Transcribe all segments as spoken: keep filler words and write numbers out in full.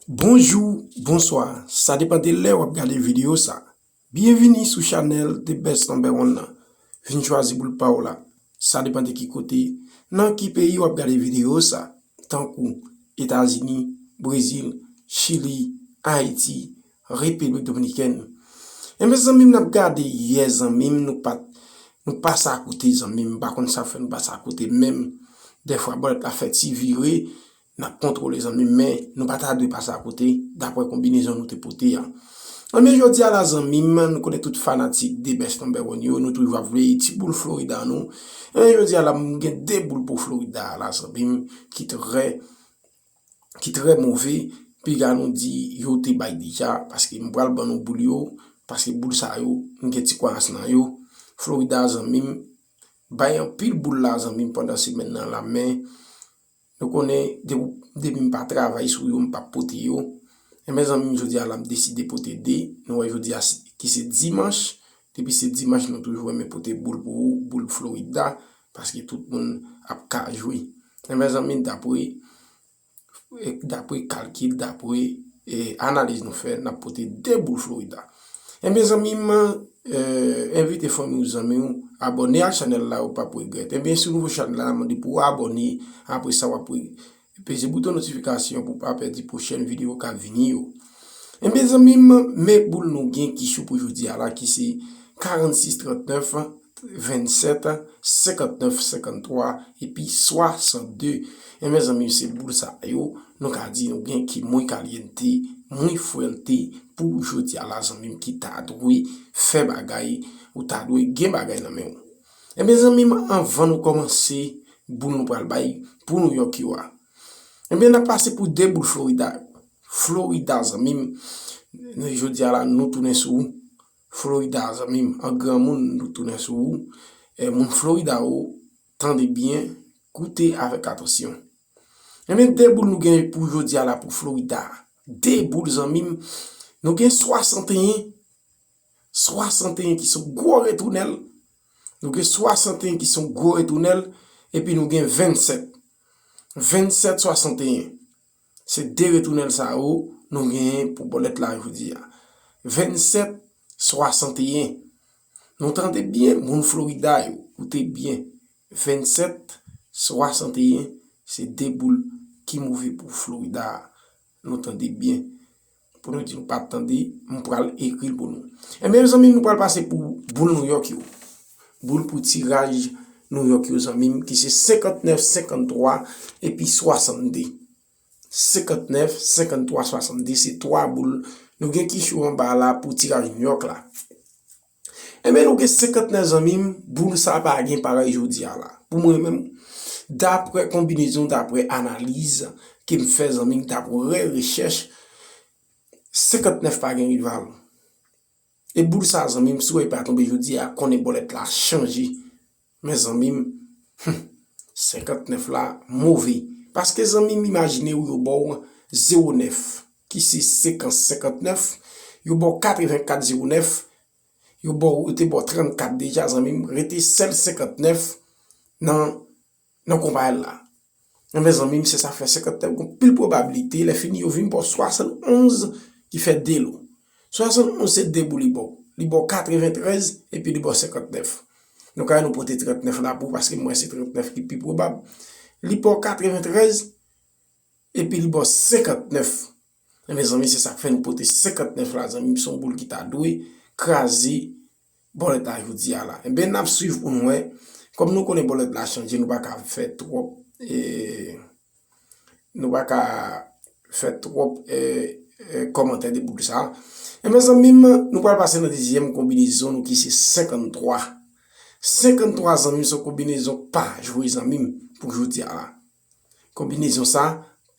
Bonjou, bonswa, sa depann de lè w ap gade videyo sa. Byenvini sou chanèl The Best Number One nan. Vin chwazi boul pa w la. Sa depann de ki kote, nan ki peyi w ap gade videyo sa, tankou Etazini, Brezil, Chili, Ayiti, Repiblik Dominikèn. Enben zanmi m, n ap gade yè zanmi m, nou pa, nou pase akote zanmi m, m pa konn sa fè nou pase akote menm. Dèfwa bòlèt la fè ti vire, n ap kontwole zanmi m, men nou pa ta dwe pase akote, daprè konbinezon nou te pote a. Enben jodi a la zanmi m, nou konnen tout fanatik The Best Number One yo, nou toujou ap vle ti boul Florida nou. Enben jodi a la m gen de boul pou Florida a la zanmi m, ki trè ki trè move, piga nou di yo te bay deja, paske m pral ban nou boul yo, paske boul sa yo, m gen ti kwayans nan yo. Florida zanmi m, bay anpil boul la zanmi m pandan semèn nan la, men nou konnen depi, depi m pa travay sou yo, m p ap pote yo. Enben zanmi m, jodi a la m deside pote de, nou wè jodi a se- ki se dimanch, depi se dimanch nou toujou renmen pote boul pou ou, boul Florida, paske tout moun ap ka jwe. Enben zanmi m, dapre e, dapre kalkil, dapre e, analiz nou fè, n ap pote de boul Florida. Enben zanmi m, e, envite fanmi w, zanmi w, abòne ak chanèl la, ou p ap regrèt. Enben si w nouvo chanèl la, n ap mande pou w abòne, apre sa w ap re- peze bouton notifikasyon pou w pa pèdi pwochèn videyo k ap vini yo. Enben zanmi m, men boul nou gen ki cho pou jodi a la, ki se karannsis trannèf, vennsèt, senkannnèf, senkanntwa, epi swasannde. Enben zanmi m, se boul sa yo, nou ka di nou gen ki muy caliente, muy fuerte pou jodi a la zanmi m, ki ta dwe fè bagay, ou ta dwe gen bagay nan men w. Enben zanmi m, anvan nou kòmanse boul nou pral bay pou New York yo a. Enben n ap pase pou de boul Florida yo. Florida zanmi m, jodi a la nou tounen sou ou. Florida zanmi m, an granmoun nou tounen sou ou. E, moun Florida yo, tande byen, koute avèk atansyon. Enben de boul nou gen pou jodi a la pou Florida. De boul zanmi m, nou gen swasanteyen, swasanteyen ki se gwo retounèl. Nou gen swasanteyen ki se gwo retounèl, epi nou gen vennsèt. Vennsèt swasanteyen. Se de retounèl sa yo nou genyen pou bòlèt la jodi a. Vennsèt swasanteyen. Nou tande byen, moun Florida yo, koute byen. Vennsèt swasanteyen, se de boul ki move pou Florida a. Nou tande byen. Pou nou di nou pa t tande, m pral ekri l pou nou. Enben zanmi, nou pral pase pou boul New York yo. Boul pou tiraj New York yo zanmi m, ki se senkannnèf, senkanntwa epi swasannde. Senkannnèf, senkanntwa, swasannde, se twa boul nou gen ki cho anba la pou tiraj New York la. Enben nou gen senkannnèf zanmi m, boul sa pa gen parèy jodi a la. Pou mwen menm, daprè konbinezon, daprè analiz ke m fè zanmi m, daprè rechèch, senkannnèf pa gen rival. E boul sa zanmi m, si w wè pa tonbe jodi a, konnen bòlèt la chanje. Men zanmi m, hmm, senkannnèf la move. Paske zanmi m, imajine w yo ba w zewo nèf, ki se sekans senkannnèf, yo ba w katrevenkat zewo nèf, yo ba w, yo te ba w trannkat deja zanmi m, rete sèl senkannnèf nan, nan konpayèl la. Enben zanmi m, se sa k fè senkannnèf gon pil pwobabilite, lè fini yo vin ba w swasannonz ki fè de lo. Swasannonz se de boul li ba w. Li ba w katreventrèz epi li ba w senkannnèf. Nou ka nou pote trannèf la pou, paske m wè se trannèf ki pi pwobab. Li ba w katreventrèz epi li ba w senkannnèf. Enben zanmi, se sa k fè n pote senkannnèf la zanmi m, se yon boul ki ta dwe kraze bòlèt la jodi a la. Enben n ap swiv pou nou wè. Kòm nou konnen bòlèt la chanje, nou pa ka fè twòp, e, nou pa ka fè twòp, e, e, kòmantè de boul sa. Enben zanmi m, nou pral pase nan dezyèm konbinezon nou ki se senkanntwa. Senkanntwa zanmi m, se yon konbinezon pa jwe zanmi m pou jodi a la. Konbinezon sa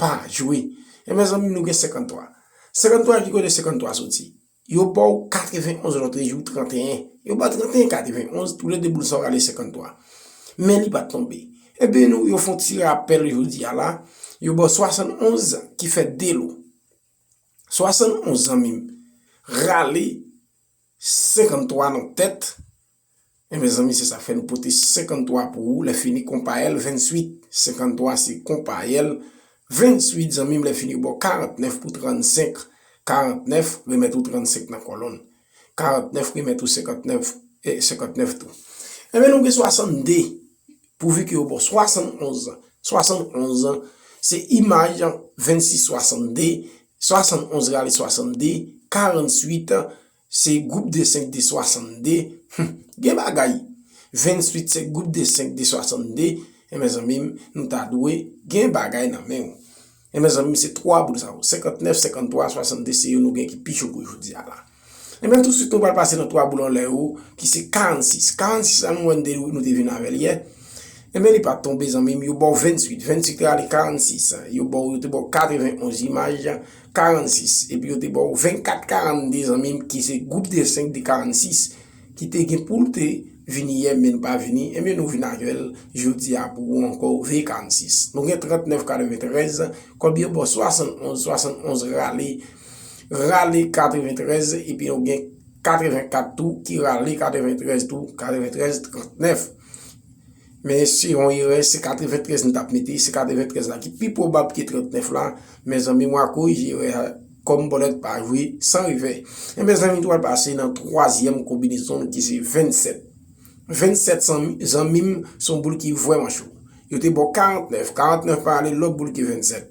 pa jwe. Enben zanmi m, nou gen senkanntwa. Senkanntwa, ki kote senkanntwa soti? Yo ba w katrevenonz lòt jou, tranteyen. Yo ba w tranteyen, katrevenonz, toulede boul sa yo rale senkanntwa. Men li pa t tonbe. Enben nou, yo fè yon ti rapèl jodi a la, yo ba w swasannonz ki fè de lo. Swasannonz zanmi m, rale senkanntwa nan tèt. Enben zanmi, se sa k fè nou pote senkanntwa pou ou. Lè fini konpayèl vennuit. Senkanntwa se konpayèl Venntuit, zanmi m, lè fini yo ba w karantnèf pou trannsenk. Karantnèf, remèt ou trannsenk nan kòlonn. Karantnèf, remèt ou senkantnèf, e senkantnèf tou. Enben, nou gen swasannde, pouvi ke yo ba w swasannonz. Swasannonz, se imaj vennsis swasannde, swasannonz rale swasannde, karanntuit, se gwoup de senk de swasannde. Hum, gen bagay. Venntuit, se gwoup de senk de swasannde. Enben, zanmi m, nou ta dwe gen bagay nan men w. Enben, zanmi m, se twa boul sa yo. Senkantnèf, senkanntwa, swasannde, se yo nou gen ki pi cho pou jodi a la. Enben, tousuit, nou pral pase nan twa boul anlè yo, ki se karannsis. Karannsis la, nou wè n de, nou te vin avè l yè. Enben, li pa t tonbe, zanmi m, yo ba w venntuit. Venntuit rale karannsis. Yo ba w, yo te ba w katrevenonz imaj, karannsis. Epi yo te ba w vennkat karannde, zanmi m, ki se gwoup de senk de karannsis, ki te gen pou l te vini yè, men l pa vini. Enben, nou vin avè l jodi a pou ou ankò, V karannsis. Nou gen trannèf katreventrèz, kòb yo ba w swasannonz, swasannonz rale, rale katreventrèz, epi nou gen katrevenkat tou, ki rale katreventrèz tou, katreventrèz trannèf. Men se yon erè, se katreventrèz nou t ap mete, se katreventrèz la ki pi pwobab ke trannèf la. Men zanmi m, w a korije erè a, kòm bòlèt pa jwe san revè. Enben, zanmi m, nou pral pase nan twazyèm konbinezon ki se vennsèt. Vennsèt, zanmi, zanmi m, se yon boul ki vrèman cho. Yo te ba w karantnèf. Karantnèf pa ale lòt boul ke vennsèt.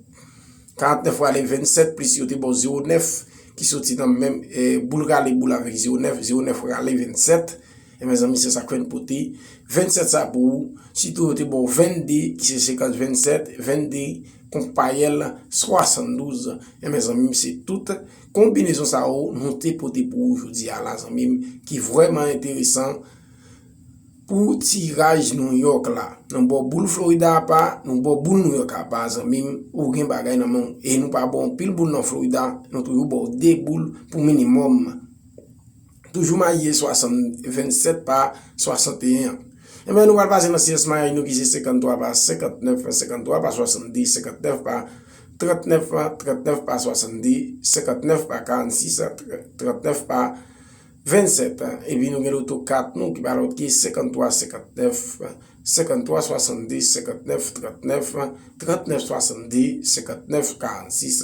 Karantnèf rale vennsèt plis yo te ba w zewo nèf ki soti nan menm, e, boul rale boul avèk zewo nèf, zewo nèf rale vennsèt. Enben, zanmi, se sa k fè n pote vennsèt sa pou ou. Sitou yo te ba w vennde, ki se sekans vennsèt, vennde, konpayèl, swasanndouz. Enben, zanmi m, se tout konbinezon sa yo nou te pote pou ou jodi a la, zanmi m, ki vrèman enteresan pou tiraj Nouyòk la. Nou ba w boul Florida apa, nou ba w boul Nouyòk apa, zanmi m, ou gen bagay nan men w. E nou pa ba w anpil boul nan Florida, nou toujou ba w de boul pou minimòm. Toujou maye swasann, vennsèt pa swasanteyen an. Enben, nou pral pase nan syans mayaj nou ki se senkanntwa pa senkantnèf, senkanntwa pa swasanndis, senkanntnèf pa trannèf, trannèf pa swasanndis, senkanntnèf pa karannsis, trannèf pa vennsèt. Epi nou gen loto kat nou ki pa lòt ki senkanntwa senkantnèf, senkanntwa swasanndis, senkanntnèf trannèf, trannèf swasanndis, senkanntnèf karannsis,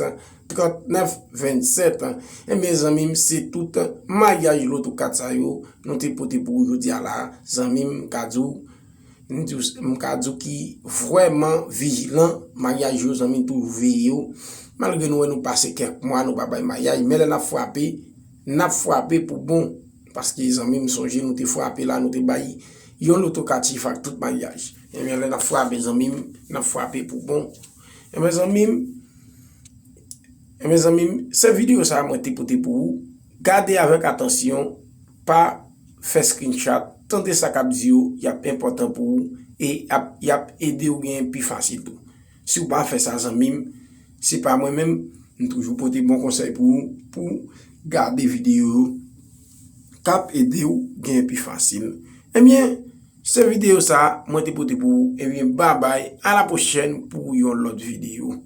trannèf vennsèt. Enben, zanmi m, se tout mayaj loto kat sa yo nou te pote pou ou jodi a la. Zanmi m, m ka di w, m di w, m ka di w ki vrèman vijilan. Mayaj yo, zanmi m, toujou veye yo. Malgre nou wè nou pase kèk mwa, nou pa bay mayaj, men lè n ap frape, n ap frape pou bon. Paske, zanmi m, sonje nou te frape la, nou te bay yon loto kat chif ak tout mayaj. Enben, lè n ap frape, zanmi m, n ap frape pou bon. Enben, zanmi m, enben, zanmi m, se videyo sa a mwen te pote pou ou. Gade avèk atansyon, pa fè screenshot, tande sa k ap di yo, y ap enpòtan pou ou, e ap, y ap ede w genyen pi fasil tou. Si w pa fè sa, zanmi m, se pa mwen menm, m toujou pote bon konsèy pou ou, pou gade videyo yo k ap ede w genyen pi fasil. Ebyen, se videyo sa a mwen te pote pou ou. Ebyen, babay, a la pwochèn pou yon lòt videyo.